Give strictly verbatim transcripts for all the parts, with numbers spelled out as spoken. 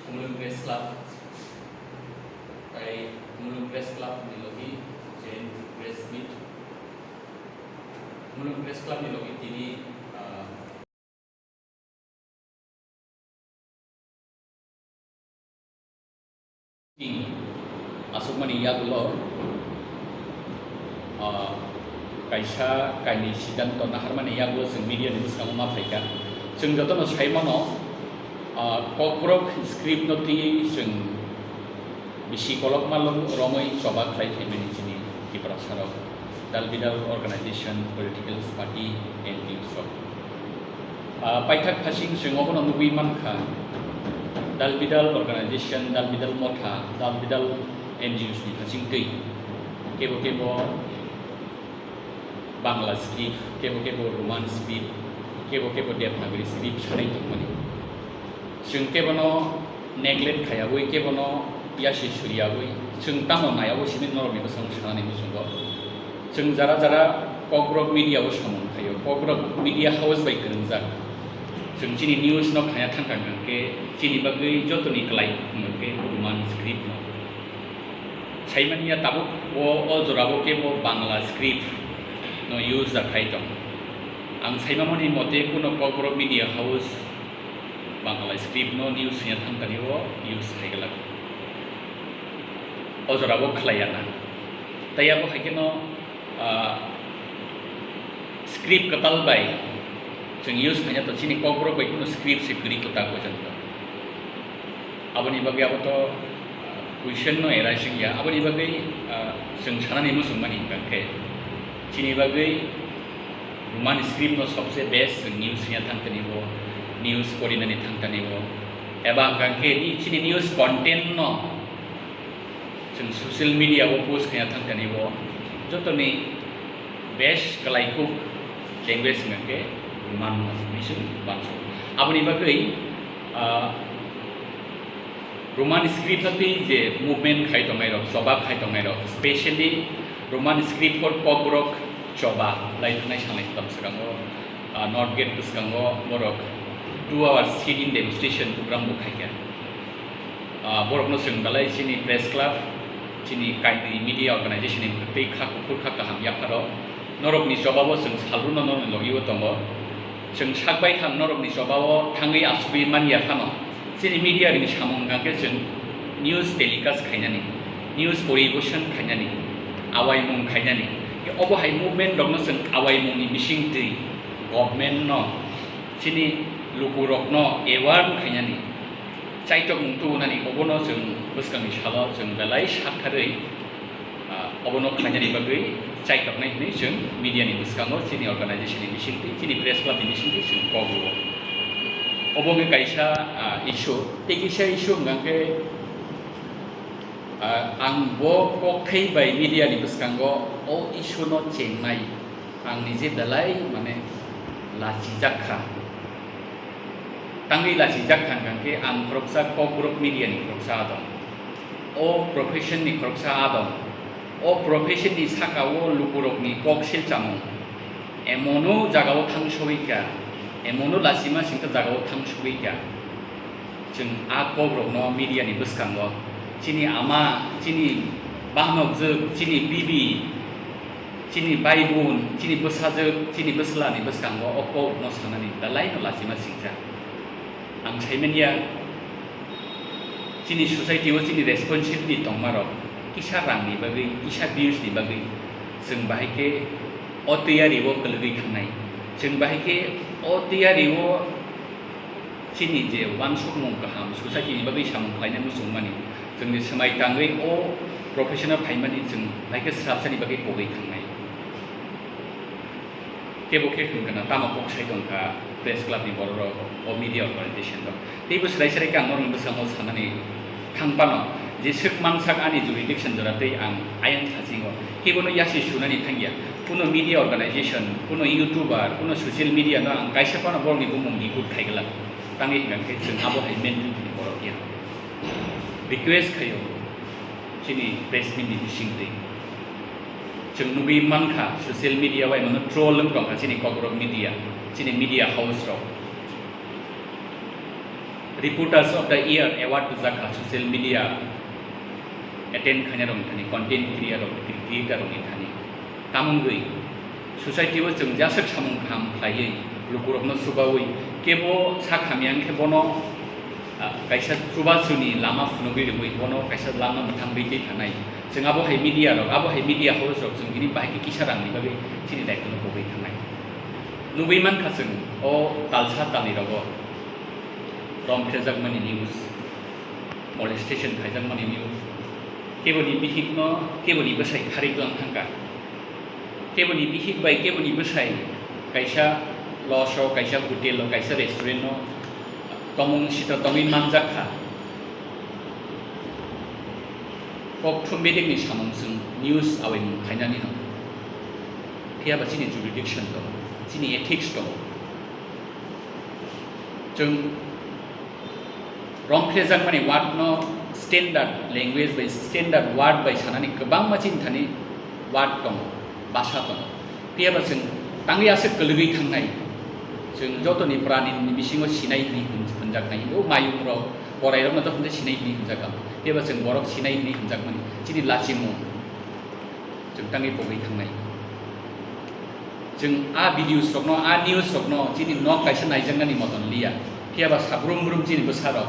Mulung Press Club, tai Mulung Press Club ni logi joint press meet, Mulung Press Club ni logi tini, ah, Aswkmani yagulo, ah, kaisa kainwi siddhanto naharmani yagulo chwng media ni bwskango ma phaikha. Chwng jotono sai mano, ah, Kokborok script no twi chwng bisi kolokma lo-, romwi choba khlai phaimani chini Tiprasarok. Dal bidal organization, political party, N G Os rok. Ah, paithak phasing chwng obono nugwi mankha, dal bidal organization, dal bidal motha, dal bidal N G Os ni phasing twi kebo kebo Bangla script, kebo kebo Roman script, kebo kebo Devanagari script sanai tongmani. Chwng kebono neglect khaiyawi, kebono yasi suriyawi, chwng tamo naiyawi simi norokni bwskango sanani muchungo. Chwng jara jara Kokborok media o samung khaio, Kokborok media house bai kwrwngjak. Chwng chini news no khaya thangkha hwnkhe chini bagwi jotoni kwlai hwnkhe Roman script no. Saimanya tabuk o, o jorao kebo Bangla script no use da khai tong. Ang saimamani mote kuno Kokborok media house Bangla script no news swiya thangtani o use khai glak. O jorao khlaiya na. Tai abo hai kheno, ah, script kwtal bai chwng use khaina to chini Kokborok bai kuno script se kwrwi kwtal bo jani. Aboni bagwi abo to, ah, question no arise wngya. Aboni bagwi, ah, chwng sanani muchungmani hwnkha khe chini bagwi Roman script no sobse best chwng news swiya thangtani bo, news porinani thangtani bo. Eba hwnkha khe ni chini news content no chwng social media o post khaina thangtani bo jotoni best kwlaikhuk language hwnkha khe Roman hwnwi chwng uansukha. Aboni bagwi, ah, Roman script no twi je movement khai tongnai rok, choba khai tongnai rok, specially Roman script for Kokborok choba lai thangnai sanai kwtal swkango, ah, North Gate bwskango borok two hours sit-in demonstration program bo khaikha. Ah, borokno chwng belai chini press club, chini kainwi media organization ni twi kha kuphur kha kaham yapharo norokni chobao chwng salrwno norokni logi-o tongo. Chwng sak bai thang norokni chobao thangwi asugwi man ya phano chini media ni samung hwnkha khe chwng news telecast khainani, news poribosan khainani, awaimung khainani. Obo hai movement rokno chwng awaimungni bising twi government no chini lukurokno aware khainani, chaitokmung tubunani obono chwng bwskangni salo chwng belai saktharwi, ah, obono khlainani bagwi chaitoknai hwnwi chwng media ni bwskango chini organization ni bisingtwi, chini press club ni bisingtwi chwng kok rwo. Obo wngkha kaisa, ah, issue, tei kisa issue hwnkha khe, ah, ang bo kokthai bai media ni bwskango o issue no chengnai. Ang nije belai, mane, lachijak kha. Tangwi lachijak kha hwnkha khe ang khoroksa Kokborok media ni khoroksa adong. O profession ni khoroksa adong. O profession ni saka o lukurok ni kok silchamung. Emono jaga o thang sogwi kha. Emono lachima singkha jaga o thang sogwi kha. Chwng a kokrokno media ni bwskango chini ama, chini bahanokjwk, chini bibi, chini bai bun, chini bwsajwk, chini bwsla ni bwskango o kokrokno sanani belai no lachima singcha. Ang sai manya, chini society o chini responsibility tongma rok kisa rang ni bagwi, kisa views ni bagwi chwng bahai khe o tiyari o kwlwgwi thangnai. Chwng bahai khe o tiyari o chini je uansukmung kaham, society ni bagwi samung khlaina muchungmani, chwngni swmai tangwi o profession o phaimani chwng bahai khe srapsani bagwi pogwi thangnai. Kebo khe hwn gana tamo kok sai tongkha press club ni borok rok, o media organization rok. Teibo swrai swrai khe ang norokni bwskango sanani thang phano je swk mansak ani jurisdiction jora tei ang ayang thasingo kebono yasi sunani thangya. Kuno media organization, kuno YouTuber, kuno social media no ang kaisa phano borokni bumung ni good khai glak. Tangwi hwnkha khe chwng abo hai mentality ni borok ya. Request khaio chini press meet ni bisingtwi. Chwng nugwi mankha social media bai mano troll wng tongkha chini Kokborok media, chini media house rok. Reporters of the Year award rwjak kha social media attend khainai rokni thani, content creator rok, creator rokni thani. Tamo wngwi society o chwng jaswk samung kaham khlaiwi, lukurokno chubawi, kebo sak hamya wngkhe bono, ah, kaisa chubasuni lama phunugwi rwui, bono kaisa lama mwthangwi twi thanai. Chwng abo hai media rok, abo hai media house rok chwng bini bahai khe kisa rangni bagwi chini daitwno pogwi thangnai. Nugwi mankha chwng o talsa talni rogo rom phrejakmani news, molestation khaijakmani news, keboni bihikno keboni bwsai kharwi tlang thangkha, keboni bihik bai keboni bwsai kaisa lodge o, kaisa hotel o, kaisa restaurant o tongmung sitra tongwi manjak kha. Kokthum bedekni samung chwng news awaimung khainani no. Phiya ba chini jurisdiction tongo, chini ethics tongo. Chwng rom phrejakmani word no standard language bai, standard word bai sanani kwbangma chini thani word tongo, bhasha tongo. Phiya ba chwng tangwi aswk kwlwgwi thangnai, chwng jotoni pranini bisingo sinai hwnwi hwn-, hwnjaknai. O mayung rok, korai rokno jokhon tei sinai hwnwi hwnjak ang. Phiya ba chwng borok sinai hwnwi hwnjakmani chini lachimung chwng tangwi pogwi thangnai. Chwng a videos rokno, a news rokno chini nok kaisa naijaknani moton liya. Phiya ba sabrum brum chini bwsarok,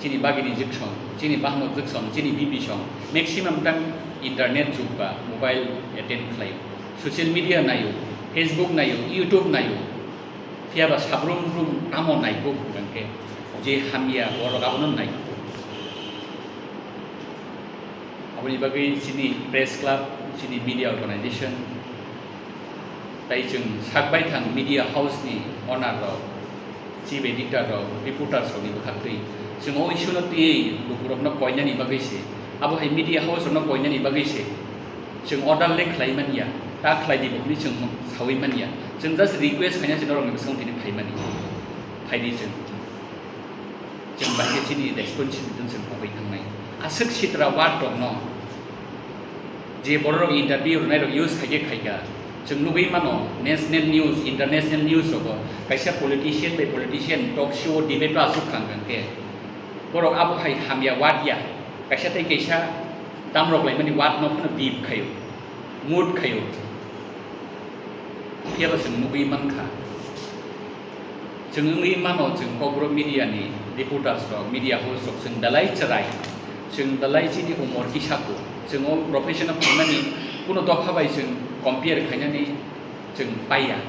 chini bagini jwksong, chini bahno jwksong, chini bibi song, maximum time internet jug ba mobile attend khlai, social media naio, Facebook naio, YouTube naio. Phiya ba sabrum brum tamo naikuk hwnkhe je hamya borok abono naikuk. Aboni bagwi chini press club, chini media organization, tai chwng sak baithang media house ni owner rok, chief editor rok, reporters rok ni bwkhaktwi chwng o issue no twiwi lukurokno koinani bagwi se, abo hai media house rokno koinani bagwi se chwng order le khlai manya, ta khlai di bo hwnwi chwng sawi manya. Chwng just request khaina se norokni bwskango tini phaimani, phaidi chwng. Chwng bahai chini responsibility chwng pogwi thangnai. Aswk sitra word rokno je borok rok interview rwnai rok use khaikhe khaikha. Chwng nugwi mano national news, international news rogo kaisa politician bai politician talk show, debate o aswk kha hwnkhe borok abo hai hamya word ya, kaisa tei kaisa damrok laimani word no phano beep khaio, mute khaio. Phiya ba chwng nugwi mankha. Chwng wngwi mano, chwng Kokborok media ni reporters rok, media house rok chwng belai chwrai, chwng belai chini umor kisa kuk, chwng o profession o phaimani kuno dopha bai chwng compare khainani chwng paiya,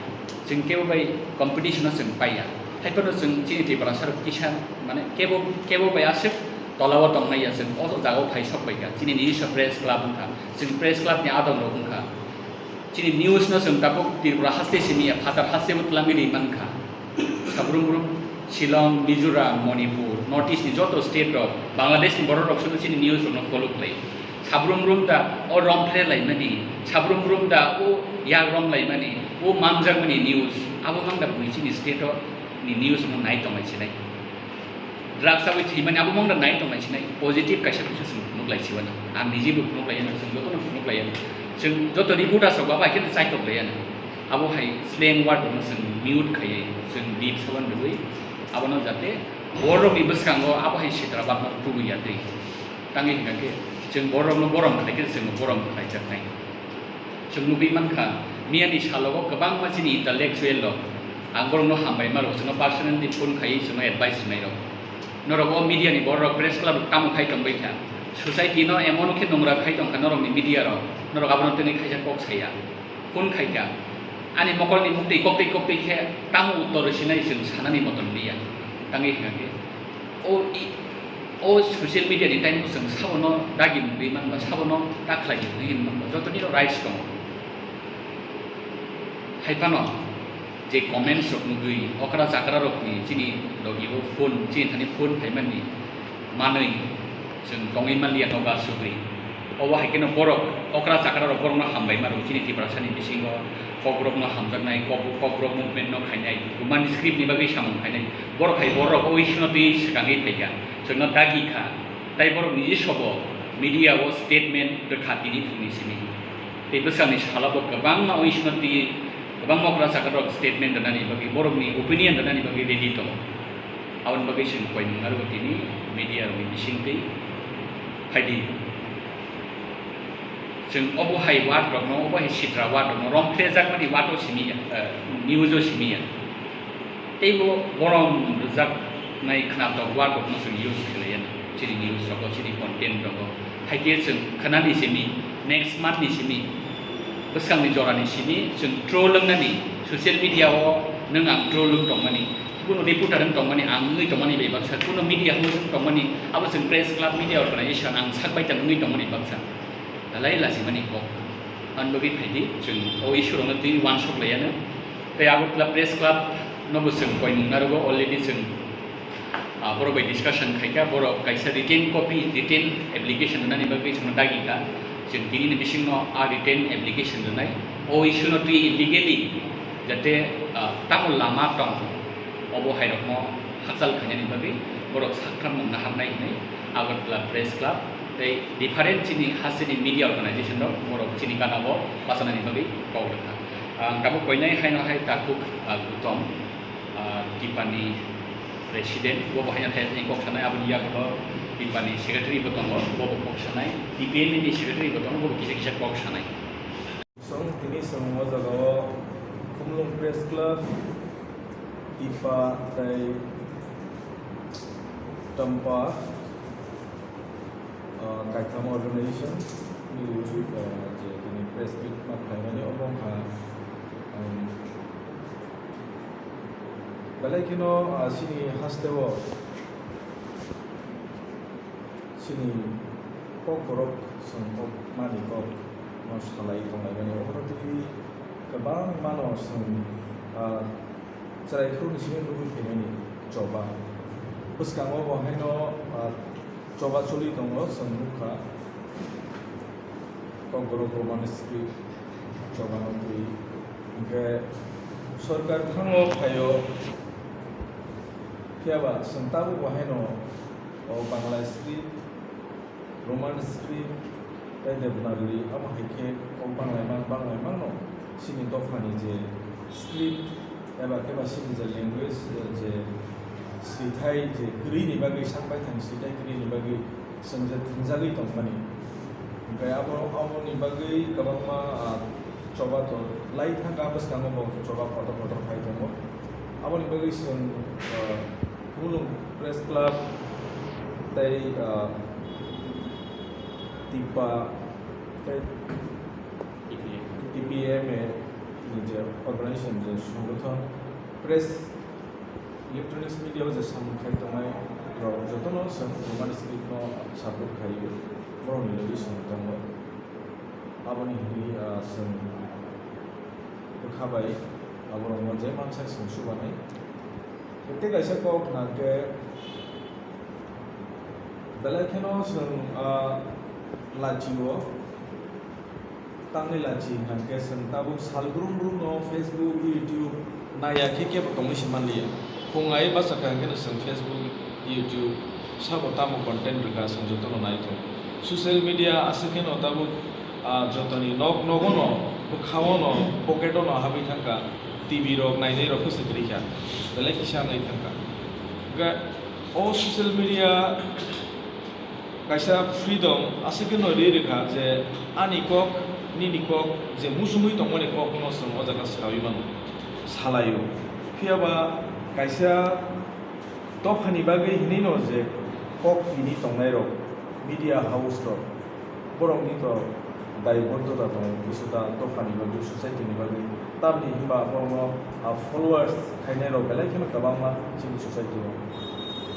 chwng kebo bai competition o chwng paiya. Haiphano chwng chini Tiprasa rok kisa, mane kebo, kebo bai aswk tola o tongnai ya, chwng o jaga o phai sok bai kha. Chini nijiswa press club wngkha, chwng press club ni adong rok wngkha. Chini news no chwng tabuk Tripura haste simi ya, phatar haste bo twlangwi ri mankha. Sabrum brum Shillong, Mizoram, Manipur, North East ni joto state rok, Bangladesh ni borok rok sono chini news rok no follow khlai. Sabrum brum da o rom phre laimani, sabrum brum da o yak rom laimani, o manjakmani news, abo mang da bui chini state rok ni news no nai tonglai sinai. Drugs awi thwimani abo mangda nai tongnai sinai, positive kaisa kisa chwng phunuk lai siwano. Ang niji bo phunuk lai ano, chwng jotono phunuk lai ano. Chwng joto reporters rok abo hai kheno chaitok lai ano. Abo hai slang word rokno chwng mute khaiwi, chwng beep saban rwui, abono jate borokni bwskango abo hai sitra bakno tubui ya twi. Tangwi hwnkha khe chwng borokno borom khlai khe chwng borom khlaijaknai. Chwng nugwi mankha, miyani salogo kwbangma chini intellectual rok, ang borokno hambai ma rok, chwngno personally phone khaiwi chwngno advice rwnai rok. Norok o media ni borok rok, press club rok tamo khai tongbai kha? Society no emon khe nungra khai tongkha norokni media rok, norok abono tini khaisa kok saya. Phone khaikha, ani mokolni muktwi koktwi koktwi khe tamo uttor rwsinai chwng sanani motom liya. Tangwi hwnkha khe, o i-, o social media ni time o chwng sabono dagi mungwi manba, sabono ta khlai mungwi manba, jotoni o rights tongo. Hai phano je comments rok nugwi okra chakra rokni chini logi o phone, chini thani phone phaimani manwi chwng tongwi manliya nogo asugwi. Obo hai kheno borok okra chakra rok borokno hambai mano chini Tiprasani bisingo, kokrokno hamjaknai, kok-, kokrok movement no khainai, Roman script ni bagwi samung khainai. Borok hai borok o issue no twi swkangwi phaikha, chwngno dagi kha. Tai borok niji sobo media o statement rwkha tini phungni simi. Tei bwskanni salo bo kwbangma o issue no twi kwbangma okra chakra rok statement rwnani bagwi, borokni opinion rwnani bagwi ready tongo. Aboni bagwi chwng koimung narwgo tini media rokni bisingtwi phaidi. Chwng obo hai word rokno, obo hai sitra word rokno, romphrejakmani word o simi ya, eh, news o simi ya. Teibo borom rwjaknai khnatok word rokno chwng use khlaiya chini news rogo, chini content rogo. Haikhe chwng khnani simi, next month ni simi, bwskangni jorani simi chwng troll wngnani, social media o nwng ang troll wng tongmani, kuno reporter wng tongmani, ang wngwi tongmani bai baksa, kuno media house wng tongmani, abo chwng press club, media organization ang sak baithang wngwi tongmani baksa. Belai lachimani kok. Ani bagwi phaidi, chwng o issue rokno twi uansuk laiyano. Tei Agartala Press Club nobo chwng koimung narwgo, already chwng, ah, borok bai discussion khaikha, borok kaisa written copy, written application rwnani bagwi chwngno dagikha. Chwng tinini bisingno a written application rwnai. O issue no twi illegally jate, ah, tamo lama tong, obo hairokno hakchal khainani bagwi borok saktham mung naharnai hinwi Agartala Press Club tei different chini hasteni media organization rok borok chini gana o bachanani bagwi kok rwkha. Ang tabuk koinai haino hai takhuk, ah, Gutom, ah, Tipani president, bo bo haino hai kok sanai, aboni yagulo Tipani secretary bo tongo, bo bo kok sanai, T P M ni secretary bo tongo, bo bo kisa kisa kok sanai. Chwng tini chwng o jaga o Khumlwng Press Club, Tipa tei Tampa, ah, kaitham organization ni, ah, je tini press meet ma khlaimani obo wngkha, um, belai kheno, ah, chini haste o chini kok borok chwng kok mani kok no salai tonglaimani, obono twi kwbangma no chwng, ah, chwrai phuru ni simi nugwi phaimani choba. Bwskango bo haino, ah, choba choli tongo, chwng nukha kok borok Roman script choba no twi. Hinkhe sorkar thango phaio, phiyaba chwng tabuk bo haino o Bangla script, Roman script tei Devanagari, amo hai khe kok banglaimang banglaimang no chini dophani je script eba khe ba chini je language, je swithai je kwrwini bagwi, sak baithang swithai kwrwini bagwi chwng je thwngjagwi tongmani. Hinkhe abo, aboni bagwi kwbangma, ah, choba to lai thangkha, bwskango bo choba kotor kotor khai tongo. Aboni bagwi chwng, ah, Khumlwng Press Club tei, ah, Tipa tei T P M A ni je organization, je songothon, press, electronics media o je samung khai tongnai rok jotono chwng Roman script no support khai o, borokni logi chwng tongo. Aboni hwnwi, ah, chwng bwkha bai aborokno je mansa chwng chubanai. Tei kaisa kok hwnkhe, belai kheno chwng, ah, lachi o, tamni lachi hwnkhe chwng tabuk sal brum brum no Facebook, YouTube naiya khe kebo tongwi se manliya. Phung ai bachakha hwnkhe no chwng Facebook, YouTube sabo tamo content rwkha chwng jotono naithok. Social media aswk kheno tabuk, ah, jotoni nok nogo no, bwkha o no, pocket o no habwi thangkha. T V rok nainai rok khe se kwrwi kha, belai kisa wngwi thangkha. Ga-, o social media kaisa freedom aswk kheno ri rwkha je ani kok, nini kok, je muchungwi tongmani kok no chwng o jaga sawi mano, salaio. Phiyaba kaisa dophani bagwi hinwi no je kok tini tongnai rok, media house rok, borokni to daibodota tongo, kisuta dophani bagwi, society ni bagwi. Tamni hinba borokno, ah, followers khainai rok belai kheno kwbangma chini society o.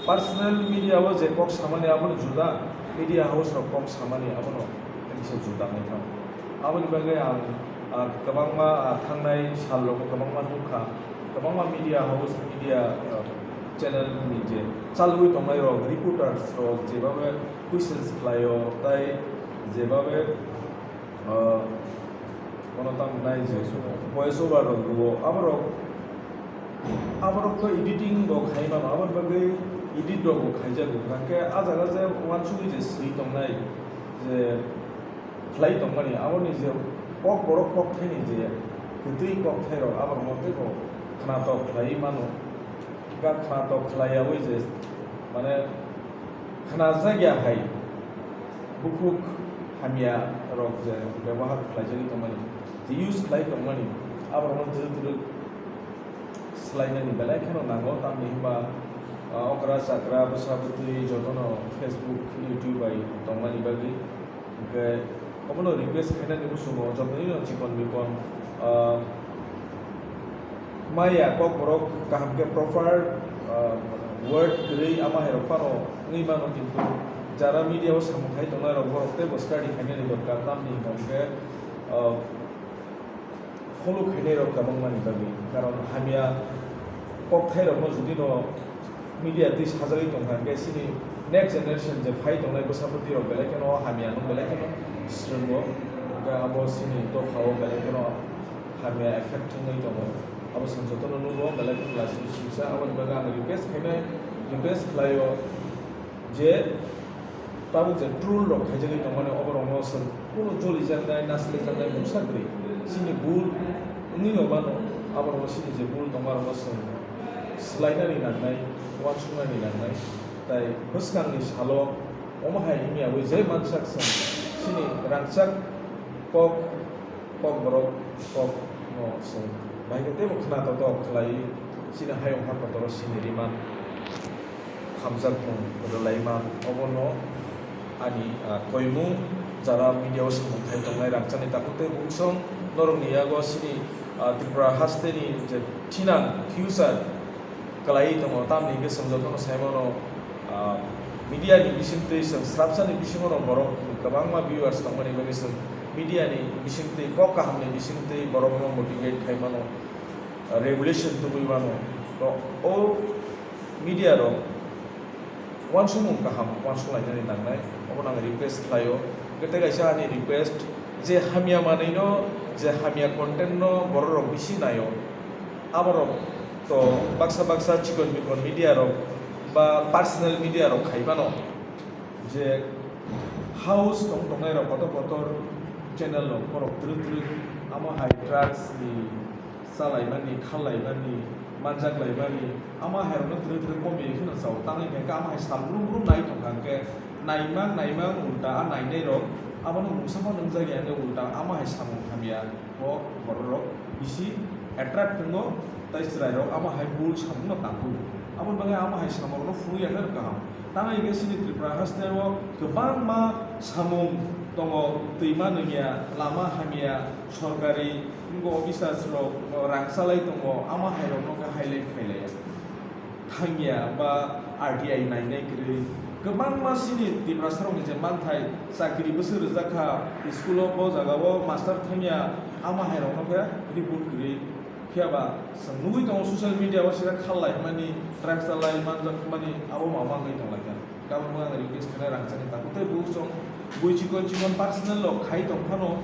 Personal media o je kok samani abono juda, media house rok kok samani abono kisa juda wngkha. Aboni bagwi ang, ah, kwbangma, ah, thangnai sal rogo kwbangma nukha, kwbangma media house, media, ah, channel ni je chalwi tongnai rok, reporters rok jebabe questions khlaio, tai jebabe, ah, bono tamo nai je voice over rok rwo, aborok, aborok to editing rok khai mano, aboni bagwi edit rok bo khaijago, hwnkhe ah jaga je uansugwi je swi tongnai je khlai tongmani, aboni je kok borok kokthaini je kwtwi kokthairok, aborokno teibo khnatok khlaiwi mano. Kha khnatok khlaiyawi je, mane, khnajakya hai bukhuk hamya rok je bebohar khlaijagwi tongmani, je use khlai tongmani, aborokno twrwk twrwk swlainani belai kheno nango, tamni hwnba, ah, okra chakra bwsa bwtwi jotono Facebook, YouTube bai tongmani bagwi. Hwnkhe obono request khainani muchungo jotoino chikon mikon, ah, maya kokborok kaham khe proper, ah, word kwrwi ama hai rok phano wngwi mano, kintu jara media o samung khai tongnai rok borok teibo study khainani dorkar, tamni hwnkhe, ah, follow khainai rok kwbangmani bagwi, karon hamya kokthairokno judino media twi sajagwi tongkha, hwnkhe chini next generation je phai tongnai bwsa bwtwi rok belai kheno hamya no belai kheno swrwngo, hwnkhe abo chini dophao belai kheno hamya effect wngwi tongo. Abo chwng jotono nugo, belai kheno lasini singsa, aboni bagwi ang request khainai, request khlaio je tabuk je troll rok khaijagwi tongmani, oborokno chwng kunu jolijaknai, naslijaknai mungsa kwrwi. Chini bul wngwi no mano, aborokno chini je bul tongmarokno chwng swlainani nangnai, uansuknani nangnai. Tai bwskangni salo omo hai wngya wi je mansak chwng chini rangchak kok, kokborok kokno chwng bahai khe teibo khna totok khlaiwi chini hayung ha kotoro sini rwman. Hamjakmung rwlaima, obono ani, ah, koimung jara media o samung khai tongnai rangchakni takhuk tei bukhuk song norokni yago chini, ah, Tripura hasteni je thinang future kwlaiwi tongo, tamni hwnkhe chwng jotono sai mano, ah, media ni bisingtwi chwng swrapsani bisingo no borok kwbangma viewers tongmani bagwi chwng media ni bisingtwi kok kahamni bisingtwi borokno motivate khai mano, ah, revolution tubui mano. To o media rok uansukmung kaham uansuk lainani nangnai, obono ang request khlaio. Hwnkhe tei kaisa ani request, je hamya manwino, je hamya content no borok rok bisi naio, aborok to baksa baksa chikon mikon media rok ba personal media rok khai mano, je house tong tongnai rok kotor kotor channel rok borok twrwk twrwk amo hai drugs ni chalaimani, khallaimani, manjaklaimani, ama hairokno twrwk twrwk comedy kheno chao. Tangwi hwnkhe ama hai sal brum brum nai tongkha hwnkhe naimang naimang ulta a nainairok abono mungsa phano nwngjak ya hwnkhe ulta ama hai samung hamya o bororok bisi attract wngo tei chwrairok ama hai bul samungno tangkhu. Aboni bagwi ama hai samungrokno phunukya khe kaham. Tangwi hwnkhe chini Tripura hasteo kwbangma samung tongo, twima nungya, lama hamya, sorkari wngkha officers rok rang chalai tongo, ama hai rokno khe highlight khailaiya. Thangya ba R T I nainai kwrwi. Kwbangma chini Tiprasa rokni je manthai chakri bwswk rwjak kha, school o bo jaga o master thangya, ama hai rokno khe report kwrwi. Phiya ba chwng nugwi tongo social media o sira khallai hwnmani, drugs chalai manjak hwnmani, abo ma ma wngwi tong lai kha. Kabangma ang request khainai rangchakni takhuk tei bukhuk chwng bui chikon chikon personal rok khai tong phano,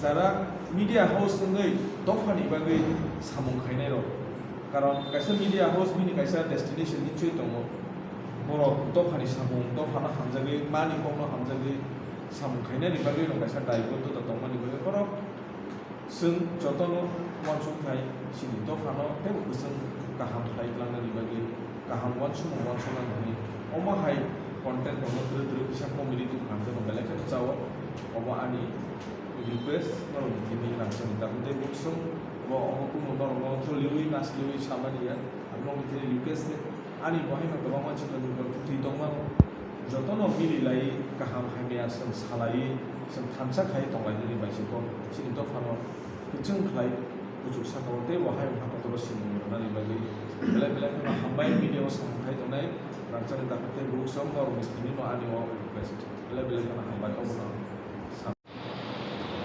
jara media house wngwi dophani bagwi samung khainai rok. Karon kaisa media house bini kaisa destination hinwi tongo. Borok dophani samung, dophano hamjagwi, mani kokno hamjagwi samung khainani bagwi rok kaisa daibodota tongmani bagwi borok Chwng jotono uansuk khai chini dophano teibo kwchwng kaham khlai tlangnani bagwi kaham uansukmung uansuknani hwnwi omo hai content rokno twrwk twrwk kisa comedy tong kha hwnwi belai kheno chao. Omo ani request norokni thani rangchakni tabuk tei bukhuk song bo omo kumo norokno choliwi nasliwi samani ya, ang norokni thani request se. Ani bo haino kwbangma chikon mikon kwthwi tongmano, jotono mili lai kaham hamya chwng salai chwng thansa khai tonglainani bai se kok chini dophano kwchwng khlai kuchuk saka o tei bo hayung ha kotoro sini rwnani bagwi belai belai kheno hambai media o samung khai tongnai rangchakni takhuk tei bukhuk song norokni thani no ani o request belai belai kheno hambai obono.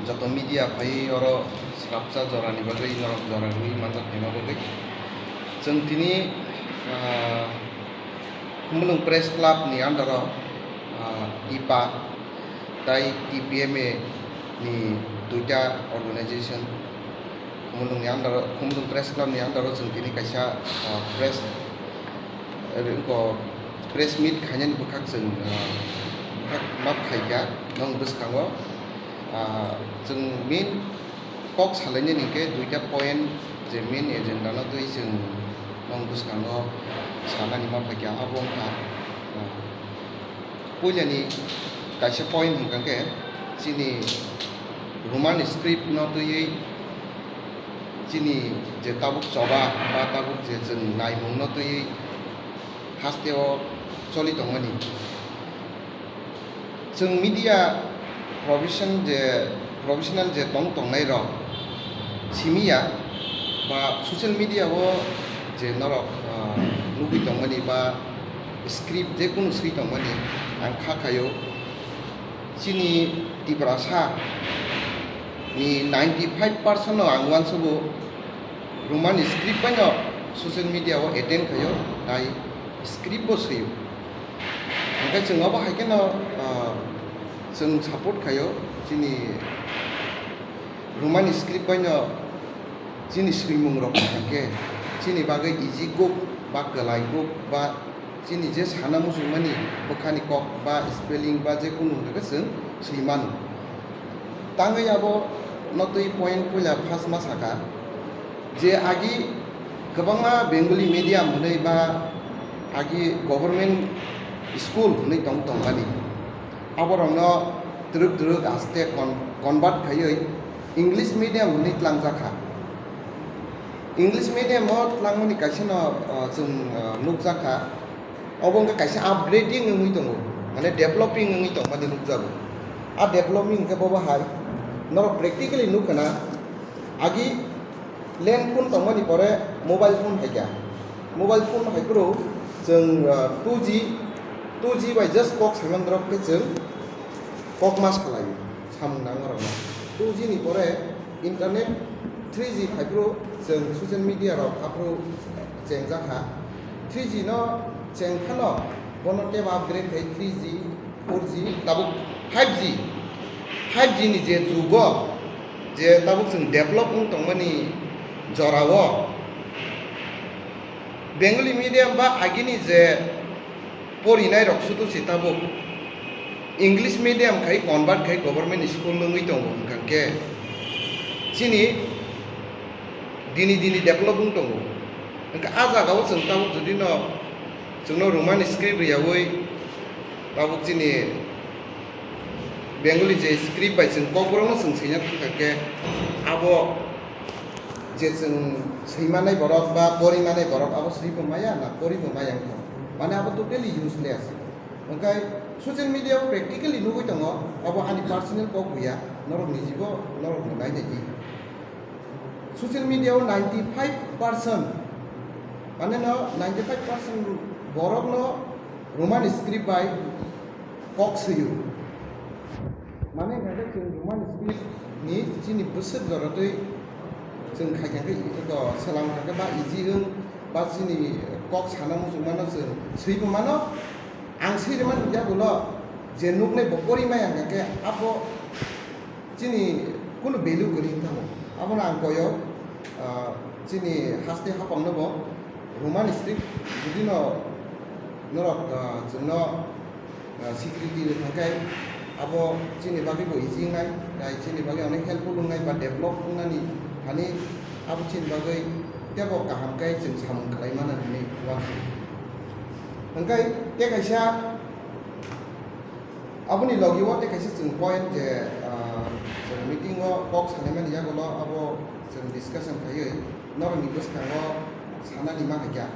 Joto media phai oro swrapsa jorani bagwi norok jora rwui manjak phaima bagwi. Chwng tini, ah, Khumulwng Press Club ni under o, ah, I P A tei T P M A ni duita organization, Khumulwng ni under o, Khumulwng Press Club ni under o chwng tini kaisa, ah, press, eh, wngkha press meet khainani bwkhak chwng, ah, bwkhak map khaikha nokni bwskango. Ah, chwng main kok salainani hwnkhe duita point, je main agenda no twi chwng Bong bwskango sanani ma phaikha, abo wngkha, ah, puilani kaisa point hwnkha khe chini Roman script no twiwi chini je tabuk choba ba tabuk je chwng naimung no twiwi hasteo choli tongmani. Chwng media profession je, professional je tong tongnai rok simi ya ba social media o je norok, ah, nugwi tongmani ba script je kunu swi tongmani ang kha khaio. Chini Tiprasa ni ninety five percent no ang uansugo Roman script bai no social media o attend khaio, tai script bo swio. Hwnkhe chwng obo hai kheno, ah, chwng support khaio chini Roman script bai no chini swimung rok hwnkhe chini bagwi easy kuk ba kwlai kuk ba chini je sana muchungmani bwkhani kok ba spelling ba je kunu hwnkhe chwng swi mano. Tangwi abo no twi point puila first ma saka je agi kwbangma Bengali medium hwnwi ba agi government school hwnwi tong tongmani. Aborokno twrwk twrwk aste con-, convert khaiwi English medium hwnwi tlangjakha. English medium o tlangmani kaisa no, ah, chwng, ah, nukjakha. Obo wngkha kaisa upgrading wngwi tongo, mane developing wngwi tongmani nukjago. A developing hwnkhe bobo hai norok practically nukha na, agi land phone tongmani pore mobile phone phaikha. Mobile phone phaiphuru chwng, ah, two G, two G bai just kok saiman rok khe chwng kok ma salaio, samung nang rok. Two G ni pore internet, three G phaiphuru chwng social media rok aphuru chengjakha. Three G no chengphano bono teibo upgrade khai three G, four G, tabuk five G. Five G ni je jugo, je tabuk chwng develop wng tongmani jorao, Bengali medium ba agini je porinai rok sudu se tabuk English medium khai convert khai government school wngwi tongo, hwnkha khe chini dini dini develop wng tongo. Hwnkha a jagao chwng tabuk jodi no chwngno Roman script riyaui tabuk chini Bengali je script bai chwng kokborokno chwng swina thangkha khe abo je chwng swimanai borok ba porimanai borok abo swibo maya na poribo maya wngkha. Mane abo totally useless. Hwnkhe social media o practically nugwi tongo, abo ani personal kok buya, norok nijibo norok no nainai di. Social media o ninety five percent, mane no ninety five percent borok no Roman script bai kok swio. Mane hwnkhe chwng Roman script ni chini bwswk joratwi chwng khai kha khe, eko, swlang kha khe ba easy wng ba chini kok sana muchungmano chwng swibo mano. Ang swi rwmani yagulo je nuknai bo pori maya hwnkha khe abo chini kunu value kwrwi wng thango. Abono ang koyo, ah, chini haste hapangno bo Roman script jodi no norok, ah, chwngno, ah, security rwkha khe abo chini bagwi bo easy wngnai, tei chini bagwi onek helpful wngnai ba develop wngnani thani abo chini bagwi teibo kaham khe chwng samung khlai mano hinwi uansukha. Hwnkhe tei kaisa Aboni logi o tei kaisa chwng point je, ah, chwng meeting o kok sanaimani yagulo abo chwng discussion khaiwi norokni bwskango sanani ma khaikha.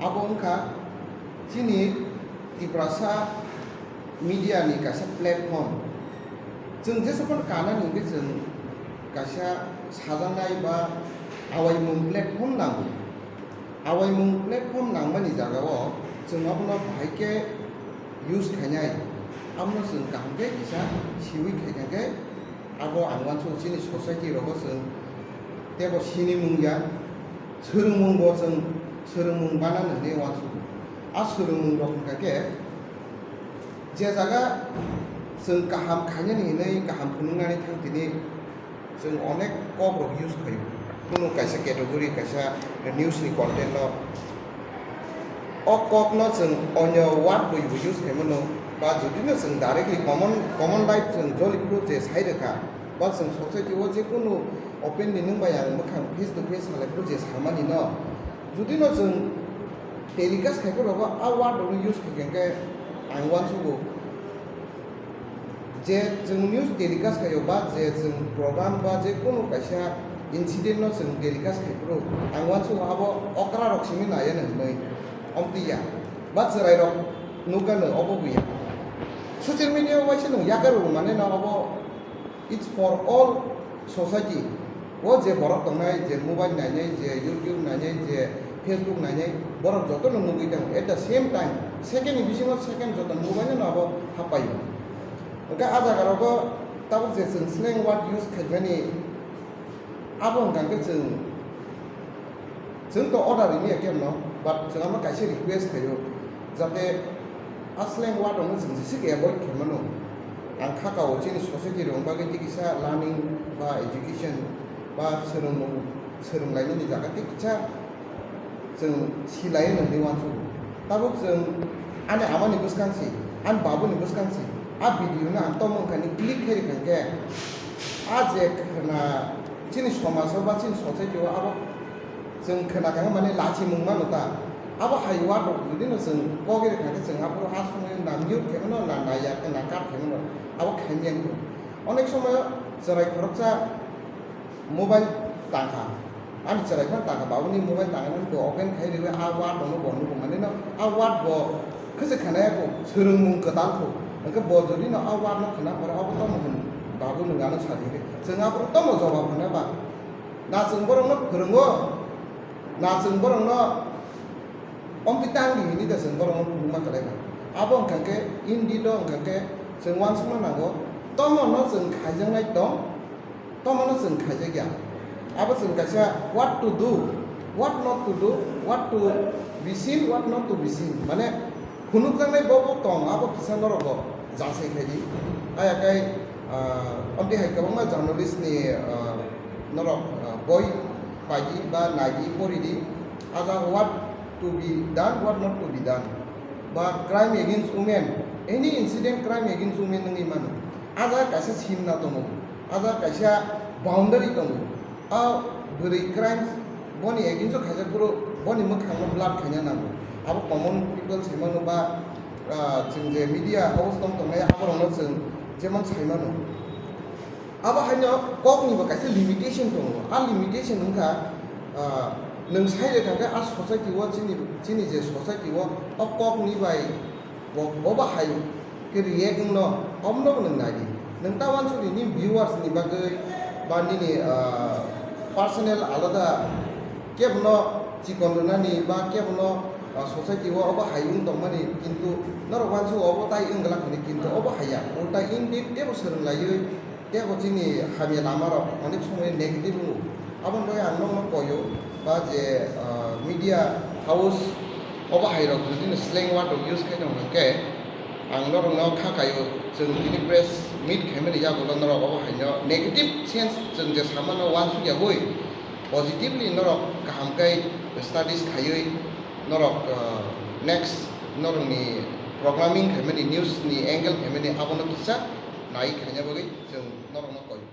Abo wngkha chini Tiprasa media ni kaisa platform. Chwng jesa phano kanani hwnkhe chwng kaisa sajaknai ba awaimung platform nango. Awaimung platform nangmani jagao chwng abono bahai khe use khainai, abono chwng kaham khe kisa siwi khaikha khe abo ang uansukha chini society rogo chwng teibo sinimung ya, swrwngmung bo chwng swrwngmung banani hinwi uansukha. A swrwngmung rok wngkha khe je jaga chwng kaham khainani hinwi kaham phunuknani thang tini Chwng onek kok rok use khaio. Kunu kaisa category, kaisa news ni content no, o kok no chwng onyo word bai bo use khaimano, ba jodi no chwng directly common, common life chwng joli phuru je sai rwkha, ba chwng society o je kunu openly nwng bai ang mwkhang face to face salai phuru je samani no, Jodi no chwng telecast khai phuru bo a word rok no use khai khe ang uansugo. Je chwng news telecast khaio ba je chwng program ba je kunu kaisa incident no chwng telecast khai phuru ang uansugo abo okra rok simi naiya hinwi. Omtwi ya. Ba chwrai rok nukgano obo buya. Social media o waisa nwng yakar rw mane no obo. It's for all society. O je borok tongnai, je mobile nainai, je YouTube nainai, je Facebook nainai, borok jotono nugwi tongo. At the same time, second ni bisingo second joto mobile no abo hapai. Hwnkhe a jaga rogo tabuk je chwng slang word use khaimani, abo hwnkha khe chwng Chwng to order rimiya kemno, but chwng ano kaisa request khaio, jate a slang word rokno chwng jesa khe avoid khaimano. Ang kha kao chini society rok bagwi tei kisa learning ba education ba swrwngmung swrwnglainani jaga tei kisa chwng silai hwnwi uansugo. Tabuk chwng ani amani bwskang si, ani babuni bwskang si, a video no ang tongmung khaini click khe rikha khe, a je khna chini somaj o ba chini society o abo Chwng khna kha mane lachimung mano ta. Abo hai word rok jodi no chwng kok ri kha khe chwng aphuru a somoyo na mute khe mano na naiya khe na cut khe mano. Abo khaimya wngkha. Onek somoyo chwrai khoroksa mobile tang kha. Ani chwrai phano tang kha, babuni mobile tang kha, bo open khai riwi a word rok no bo nugo mane no a word bo khwchwk khna ya kho, swrwngmung kwtal kho. Hwnkhe bo jodi no a word no khna pore abo tamo hwn babu nwng ano sa di. Chwng aphuru tamo jobab hwnna ba. Na chwng borokno phwrwngo, na chwng borokno omtwi tang di hwnwi da chwng borokno phunukma kwlaima. Abo wngkha khe indeed o wngkha khe chwng uansukna nango, tomono chwng khaijaknai tong, tomono chwng khaijakya. Abo chwng kaisa what to do, what not to do, what to be seen, what not to be seen. Mane Phunukjaknai bo bo tong, abo kisa norok bo jasai khai di. Aya kai, ah, amtwi hai kwbangma journalist ni, ah, norok, ah, boi pai di ba nai di, pori di. Aja what to be done, what not to be done. Ba crime against women, any incident crime against women wngwi mano. Aja kaisa simna tongo, aja kaisa boundary tongo. A bwrwi crime boni against o khaijak phuru boni mwkhangno blur khaina nango. Abo common people sai mano ba, ah, chwng je media house tong tongnai aborokno chwng jemon sai mano. Abo haino kokni bo kaisa limitation tongo. A limitation wngkha, ah, nwng sai rwkha khe a society o chini, chini je society o o kokni bai Bo, bo bahai khe react wngno, omono bo nwng nai di. Nwng ta uansukdi nini viewers ni bagwi ba nini, ah, personal alada kebono chikon rwnani ba kebono, ah, society o obo hai wng tongmani, kintu norok uansuk obo tai wng glak hwnwi, kintu obo haiya. Ulta indeed teibo swrwng laiwi Tei bo chini hamya lama rok onek somoi negative wngo. Aboni bagwi ang nokno koyo ba je, ah, media house obo hai rok jodi no slang word rok use khai tong khe ang norok no kha kaio, chwng tini press meet khaimani yagulo norok obo hai no negative sense chwng je samano uansuk yagwi positively norok kaham khe studies khaiwi norok, ah, next norokni programming khaimani news ni angle khaimani abono kisa nai khaina bagwi chwng norok no koyo.